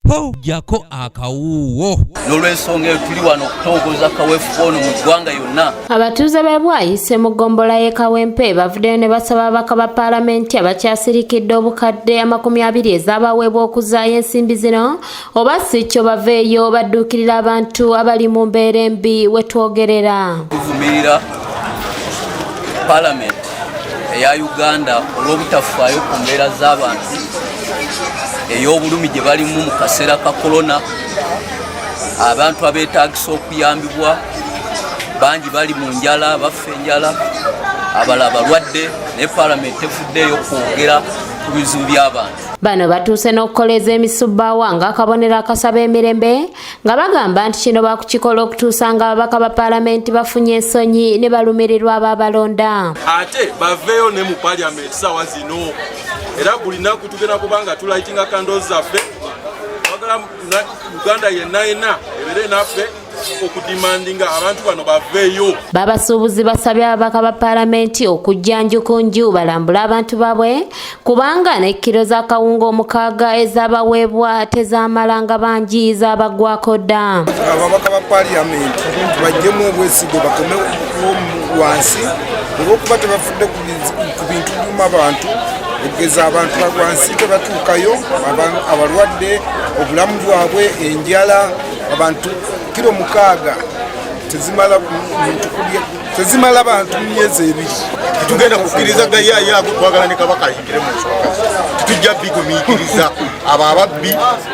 Ho, jjako akawuuwo. N'olwensonga eyo tuli wano okutongoza kaweefube ono mu ggwanga yonna. Abatuuze b'e Bwaise mu ggombolola y'e Kawempe bavuddeyo ne basaba ababaka ba paalamenti abakyasirikidde obukadde 20 ezaabaweebwa okuzzaayo ensimbi zino oba si kyo baveeyo badduukirira abantu abali mu mbeera embi we twogerera. Tuvumirira paalamenti eya Uganda olw'obutafaayo ku mbeera z'abantu ey'obulumi gye balimu mu kaseera ka korona. Abantu abeetaagisa okuyambibwa bangi bali mu njala, bafa enjala, abalala balwadde, naye paalamenti tefuddeeyo kwogera ku bizibu by'abantu. Bano batuuse n'okukoleeza emisubbaawa ng'akabonero akasaba emirembe nga bagamba nti kino bakukikola okutuusa nga ababaka ba paalamenti bafunye ensonyi ne balumirirwa ababalonda. Ate baveeyo ne mu paalamenti saawa zino, era buli nnaku tugenda kubanga tulightinga candles zaffe. Twagala Uganda yenna yenna ebeere naffe okudemandinga abantu bano baveeyo. Babasuubuzi basabye ababaka ba paalamenti okujja nju ku nju balambule abantu baabwe kubanga ne kiro z'akawunga 6 ezaabaweebwa tezaamalanga bangi, zaabagwako dda. Ababaka ba paaliyamenti bajjemu obwesige, bakomewo wansi olw'okuba tebafudde ku bintu biruma abantu, okugeza abantu wansi tebatuukayo, abalwadde, obulamu bwabwe, enjala. Abantu kiro 6 tezimala muntu kulya, tezimala bantu mu myezi 2. Tetugenda kukkiriza gayaaya ago. Twagala ne Kabaka ayingire mu nsonga. Tetujja bigumiikiriza. Abo ababbi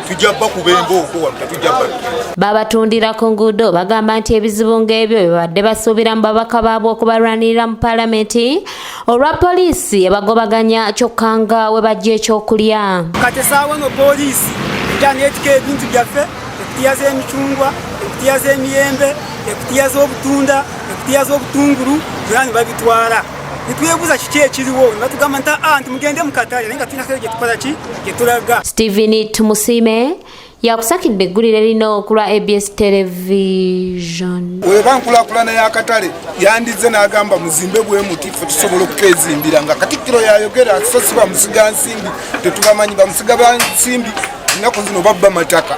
tujja bakuba embooko wano, tetujja bakkiriza. Babatundira ku nguudo bagamba nti ebizibu ng'ebyo bye babadde basuubira mu babaka baabwe okubalwanirira mu paalamenti olwa poliisi ebagobaganya, kyokka nga we bajja ekyokulya. Kati esaawa eno poliisi ejja neetika ebintu byaffe, ekutiya z'emicungwa, ekutiya z'emiyembe, ekutiya z'obutunda, ekutiya z'obutungulu, byonna ne babitwala. Nitwebuuza kiki ekiriwo, ne batugamba nti aa nti mugende mu katale, naye nga tulina katale gye tukola ki gye tulaga. Stephen Tumusiime yakusakidde eggulire lino ku lwa ABS Television. Weba nkulaakulana y'akatale, yandizze n'agamba muzimbe bwe muti, ffe tusobola okukezimbira. Nga Katikkiro yayogera, so si bamusiga nsimbi. Tetubamanyi bamusiga bansimbi, ennaku zino babba mataka.